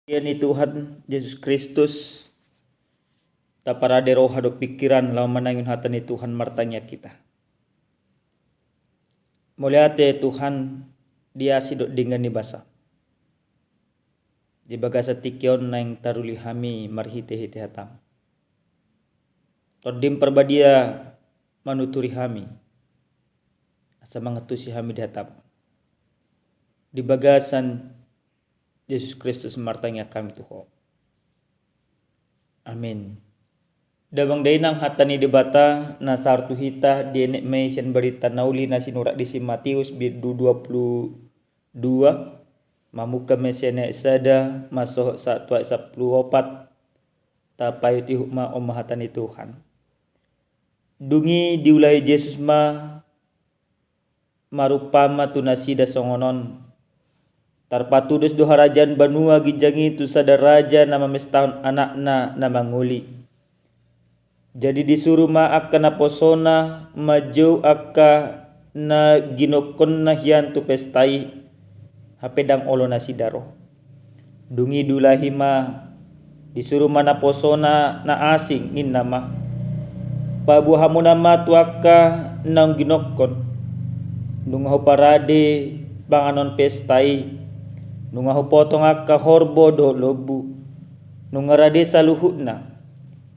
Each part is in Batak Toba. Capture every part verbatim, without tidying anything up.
Ia ni Tuhan Jesus Kristus, taparade roha dohot pikiran laho manangihon hata ni Tuhan, martangiang hita. Mauliate Tuhan, di asi dohot denggan ni basa. Di bagasan tingki on naeng taruli hami marhite-hite hataM. TondiM Parbadia manuturi hami, asa mangantusi hami di hataM. Di bagasan Jesus Kristus martangiang hami tu Ho. Amin. Damang dainang, hata ni Debata na sahat tu hita dienet ma i sian Barita na Uli na sinurat di si Matius, bindu dua pulu dua, mamungka ma i sian ayat sada mansohot sahat tu ayat sampulu opat. Tapaihut-ihut ma, on ma hata ni Tuhan. Dung i diulahi Jesus ma marumpama tu nasida songon on: Tarpatudos do harajaon banua ginjang i tu sada raja na mamestahon anakna na mangoli. Jadi disuru ma angka naposona manjou angka na ginokkonna hian tu pesta i, hape ndang olo nasida ro. Dung i diulahi ma, disuru ma naposona na asing, ninna ma: Paboa hamuna ma tu angka naung ginokkon, nunga huparade panganon pesta i, nunga hupotong angka horbo dohot lombu, nunga rade saluhutna,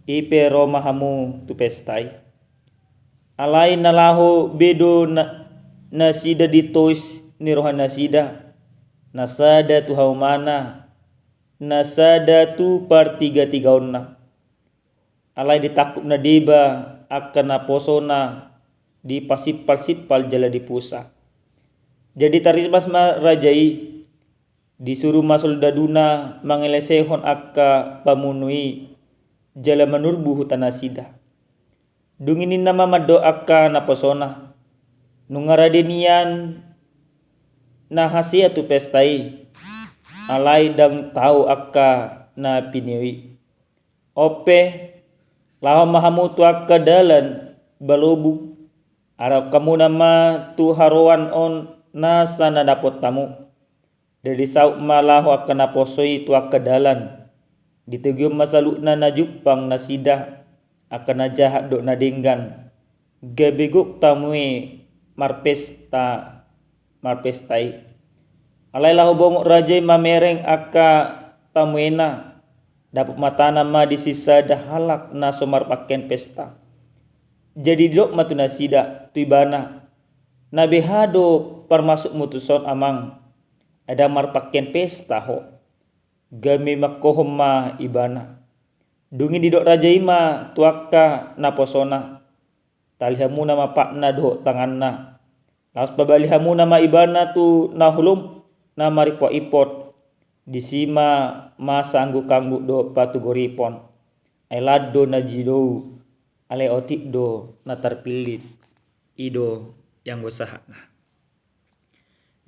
i pe ro ma hamu tu pesta i. Alai na laho be do na, nasida di tois ni rohanasida, na sada tu haumana, na sada tu partigatigaonna. Alai ditangkup na deba angka naposona, dipasimpal-simpal jala dipusa. Jadi tarimas ma raja i, disuru ma soldaduna mangelesehon angka pamunu i jala manurbu hutanasida. Dung i ninna ma mandok angka naposona: Nunga rade nian na hasea tu pesta i, alai ndang tau angka na pinio i. On pe, laho ma hamu tu angka dalan balobung, arahon hamuna ma tu haroan on nasa na dapot hamu. Jadi saut ma laho angka naposo i tu angka dalan. Ditogihon ma saluhutna na jumpang nasida, angka na jahat dohot na denggan, gabe gok tamue marpesta, marpesta i. Alai laho bongot raja i mamereng angka tamuena, dapot matana ma di sisada halak na so marpangkean pesta. Jadi didok ma tu nasida, tu ibana: Na beha do parmasukmu tuson, amang? Ai ndang marpangkean pesta ho. Gabe mangkohom ma ibana. Dung i didok raja i ma tu angka naposona: Tali hamuna ma patna dohot tanganna, laos pabali hamuna ma ibana tu na holom na marimpot-impot. Disi ma masa angguk-angguk dohot patugor ipon. Ai lan do na jilou, alai otik do na tarpillit. I do ianggo sahatna.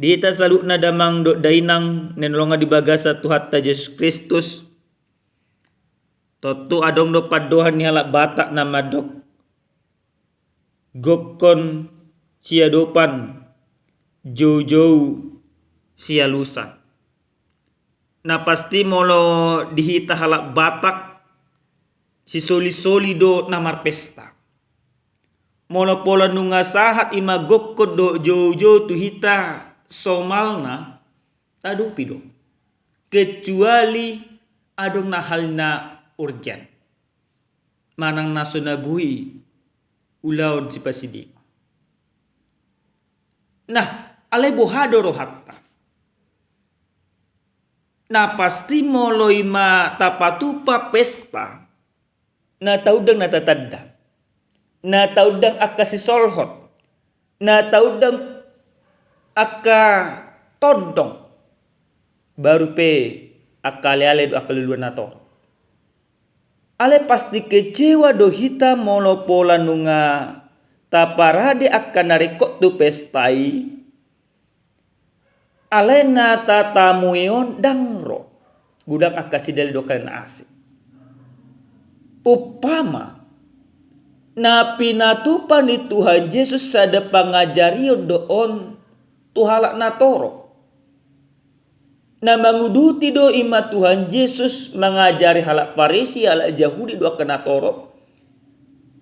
Di hita saluhutna damang dohot dainang na hinaholongan di bagasan Tuhanta Jesus Kristus, tontu adong do pandohan ni halak Batak na mandok: Gokkon siadopan, joujou sialusan. Na pasti molo di hita halak Batak, sisoli-soli do na marpesta. Molo pola nunga sahat i ma gokkon dohot joujou tu hita, somalna tadopi do. Kecuali adong na hal na urgen manang na so na boi ulaon sipasidingon. Nah, alai boha do rohanta? Na pasti molo i ma tapatupa pesta, na taundang na tatanda, na taundang angka sisolhot, na taundang angka tondong, baru pe angka ale-ale dohot angka luluan na torop. Alai pasti kecewa do hita molo pola nunga taparade angka na ringkot tu pesta i, alai na tatamue on ndang ro, godang angka sidali dohot angka na asing. Umpama na pinatupa ni Tuhan Jesus sada pangajarion do on tu halak na torop. Na manguduti do i ma Tuhan Jesus mangajari halak Parisi, halak Jahudi dohot angka natorop,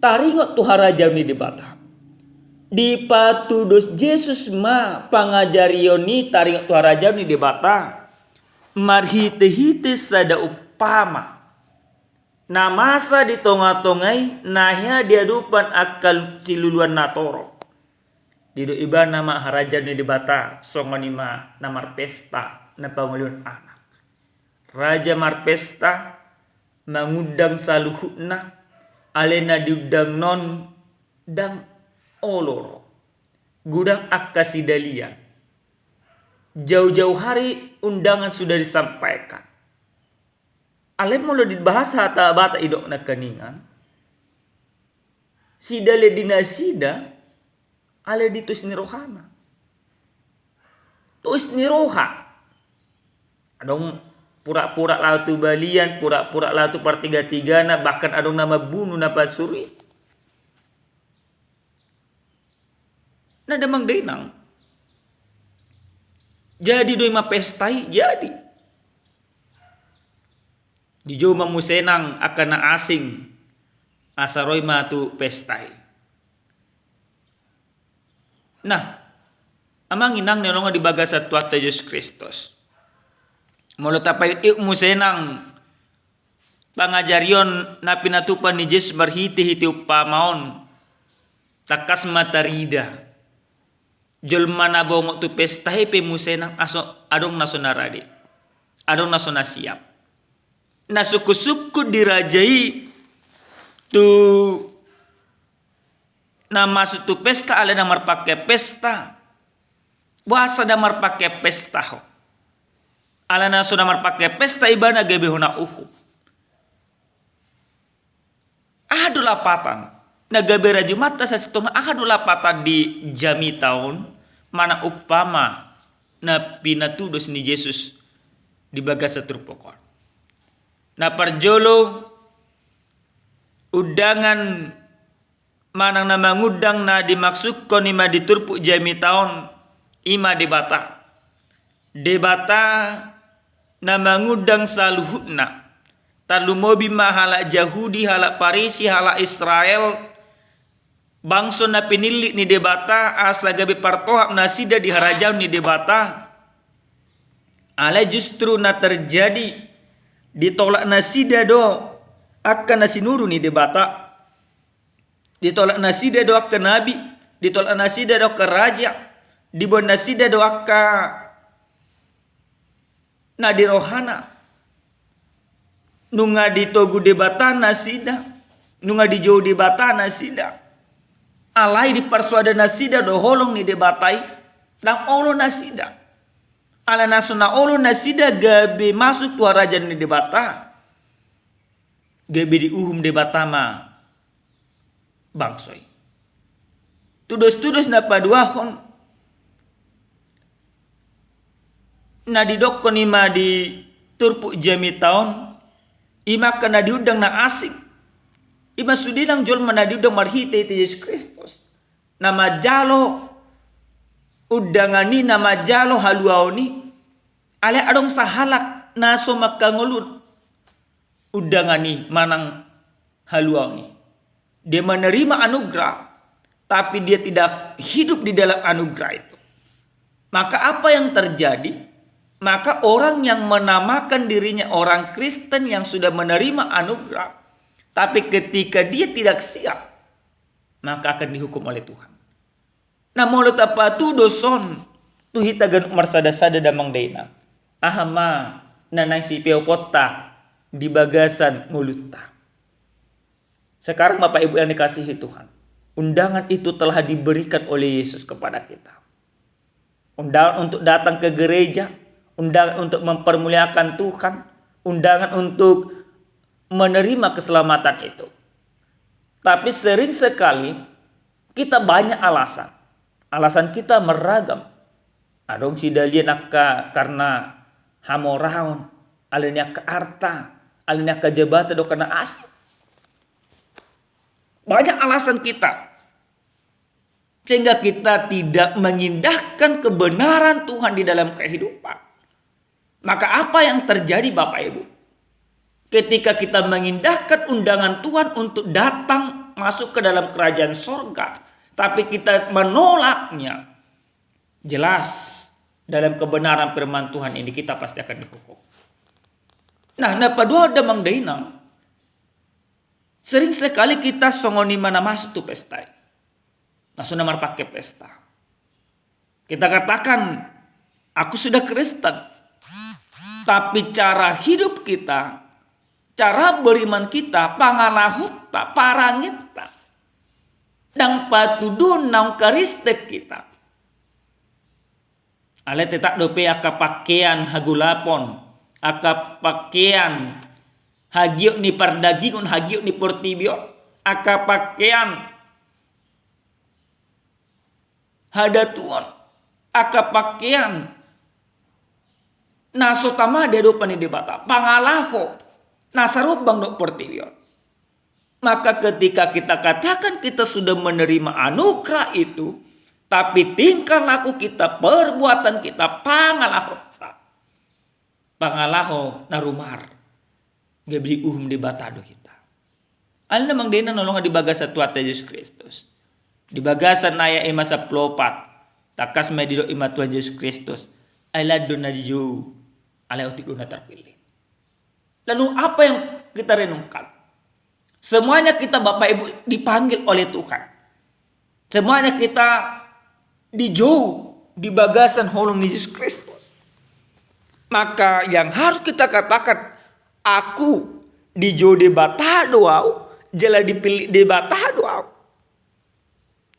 taringot tu harajaon ni Debata. Dipatudos Jesus ma pangajarion i taringot tu harajaon ni Debata marhite-hite sada umpama na masa di tonga-tonga i, na hea di adopan angka siluluan natorop. Didok ibana ma harajaon ni Debata songon i ma na marpesta na pangolihon anak. Raja marpesta, mangundang saluhutna, alai na diundangna on ndang olo ro. Godang angka sidalian. Jauh-jauh hari undangan sudah disampaikan. Alai molo dibahas hata Batak, idok nangkiningan, sidalian di nasida, alai di tois ni rohana. Tois ni roha. Adong pura-pura laho tu balian, pura-pura laho tu partiga-tigana, bahkan adong na mambunu na pansur i. Na damang dainang. Jadi do i ma pesta i, jadi. Dijou ma muse nang angka na asing, asa ro i ma tu pesta i. Nah, amang inang na hinaholongan di bagasan Tuhanta Jesus Kristus. Molo tapaihut-ihut muse nang pangajarion na pinatupa ni Jesus marhite-hite umpama on, tangkas ma tarida. Jolma na bongot tu pesta i pe muse nang aso, adong na so na rade, adong na so na siap. Na sungkun-sungkun di raja i tu na masuk tu pesta, alai na marpangkean pesta. Boasa ndang marpangkean pesta ho? Alai na so na marpangkean pesta ibana gabe hona uhum. Aha do lapatan? Na gabe rajumanta sasintongna, aha do lapatan di jamita on, manang umpama na pinatudos ni Jesus di bagasan turpuk on? Na parjolo, undangan manang na mangundang na dimaksukkon i ma di turpuk jamita on, i ma Debata. Debata na mangundang saluhutna. Tarlumobi ma halak Jahudi, halak Parisi, halak Israel, bangso na pinillit ni Debata, asa gabe partohap nasida di harajaon ni Debata. Alai justru na terjadi, ditolak nasida do angka na sinuru ni Debata. Ditolak nasida do angka nabi, ditolak nasida do angka raja, diboan nasida do angka na di rohana. Nunga ditogu Debata nasida, nunga dijou Debata nasida. Alai diparsoada nasida do holong ni Debata i, ndang olo nasida. Alai na so na olo nasida gabe masuk tu harajaon ni Debata, gabe diuhum Debata ma bangso i. Tudos-tudos na paduahon, na didokkon i ma di turpuk jamita on, i ma angka na diundang na asing. I ma sude nang jolma na diundang marhite-hite Jesus Kristus. Na manjalo undangan i, na manjalo haluaon i, alai adong sahalak na so mangkangoluhon undangan i manang haluaon i. Dia menerima anugerah, tapi dia tidak hidup di dalam anugerah itu. Maka apa yang terjadi? Maka orang yang menamakan dirinya orang Kristen yang sudah menerima anugerah, tapi ketika dia tidak siap, maka akan dihukum oleh Tuhan. Na molo tapatudos on tu hita ganup marsada-sada damang dainang, aha ma na naeng sipeoponta di bagasan ngolunta? Sekarang Bapak Ibu yang dikasihi Tuhan, undangan itu telah diberikan oleh Yesus kepada kita. Undangan untuk datang ke gereja, undangan untuk mempermuliakan Tuhan, undangan untuk menerima keselamatan itu. Tapi sering sekali kita banyak alasan. Alasan kita meragam. Adong sidalian angka karena hamoraon, alani angka arta, alani angka jabatan dohot na asing. Banyak alasan kita. Sehingga kita tidak mengindahkan kebenaran Tuhan di dalam kehidupan. Maka apa yang terjadi, Bapak Ibu? Ketika kita mengindahkan undangan Tuhan untuk datang masuk ke dalam kerajaan sorga, tapi kita menolaknya, jelas dalam kebenaran firman Tuhan ini kita pasti akan dihukum. Nah, na paduahon damang dainang, sering sekali kita songon i ma na masuk tu pesta i. Na so na marpangke pesta. Kita katakan, "Aku sudah Kristen." Tapi cara hidup kita, cara beriman kita, pangalahonta, paranginta, ndang patuduhon naung Kristen hita. Alai tetap dope angka pakean hagolapon, angka pakean hagiot ni pardagingon, hagiot ni portibi on, angka pakean hadatuon, angka pakean na so tama di adopan ni Debata, pangalaho na sarumbang dohot portibi on. Maka ketika kita katakan kita sudah menerima anugerah itu, tapi tingkah laku kita, perbuatan kita, pangalahonta, pangalaho na rumar, gabe diuhum Debata do hita. Alai na manang dainang na hinaholongan di bagasan Tuhanta Jesus Kristus, di bagasan ayat i ma sampulu opat, tangkas ma didok i ma Tuhan Jesus Kristus, "Ai lan do na dijou, alai otik do na tarpillit." Lalu apa yang kita renungkan? Semuanya kita, Bapak Ibu, dipanggil oleh Tuhan. Semuanya kita dijou di bagasan holong ni Jesus Kristus. Maka yang harus kita katakan, "Aku dijou Debata do ahu, jala dipillit Debata do ahu."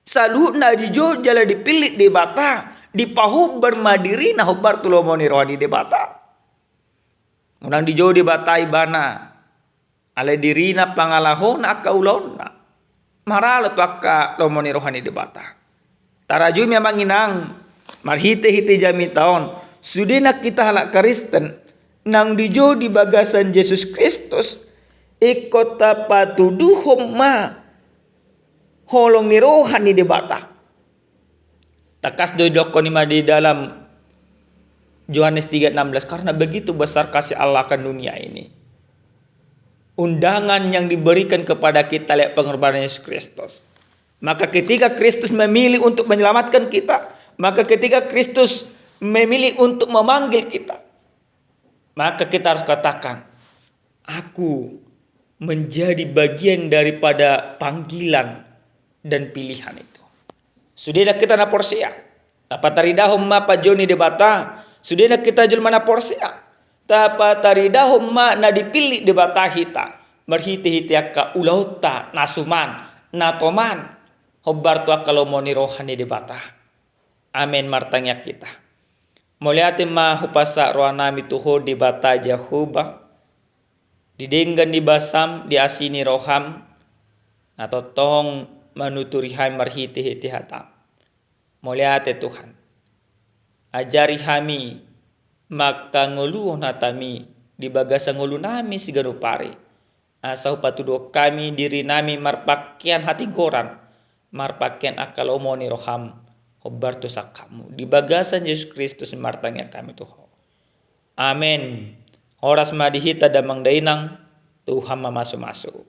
Saluhutna dijou jala dipillit Debata, dipahombar ma dirina hombar tu lomo ni roha ni Debata. Unang dijou Debata ibana, alai dirina, pangalahona, angka ulaonna, maralo tu angka lomo ni roha ni Debata. Tarajumi, amang inang, marhitehite jamita on, sudena hita halak Kristen naung dijou di bagasan Jesus Kristus, ingkon tapatuduhon ma holong ni roha ni Debata. Tangkas do didokkon i ma di dalam Yohanes tiga enam belas, "Karena begitu besar kasih Allah akan dunia ini, undangan yang diberikan kepada kita lewat pengorbanan Yesus Kristus." Maka ketika Kristus memilih untuk menyelamatkan kita, maka ketika Kristus memilih untuk memanggil kita, maka kita harus katakan, "Aku menjadi bagian daripada panggilan dan pilihan itu." Sudena hita na porsea, tapataridahon ma panjou ni Debata. Sudena hita jolma na porsea, tapataridahon ma na dipillit Debata hita, marhitehite angka ulaonta na suman, na toman, hombar tu angka lomo ni roha ni Debata. Amen. Martangiang hita. Mauliate ma hupasahat rohanami tu Ho Debata Jahowa, di denggan ni basam, di asi ni roham, na tongtong manuturi hami marhitehite hatam. Mauliate Tuhan. Ajari hami mangkangoluhon hatami di bagasan ngolunami siganup ari, asa hupatuduhon hami dirinami marpakean hatigoran, marpakean angka lomo ni roham, hombar tu sangkapmu. Di bagasan Jesus Kristus martangiang hami tu Ho. Amen. Horas ma di hita damang dainang, Tuhan ma mamasumasu.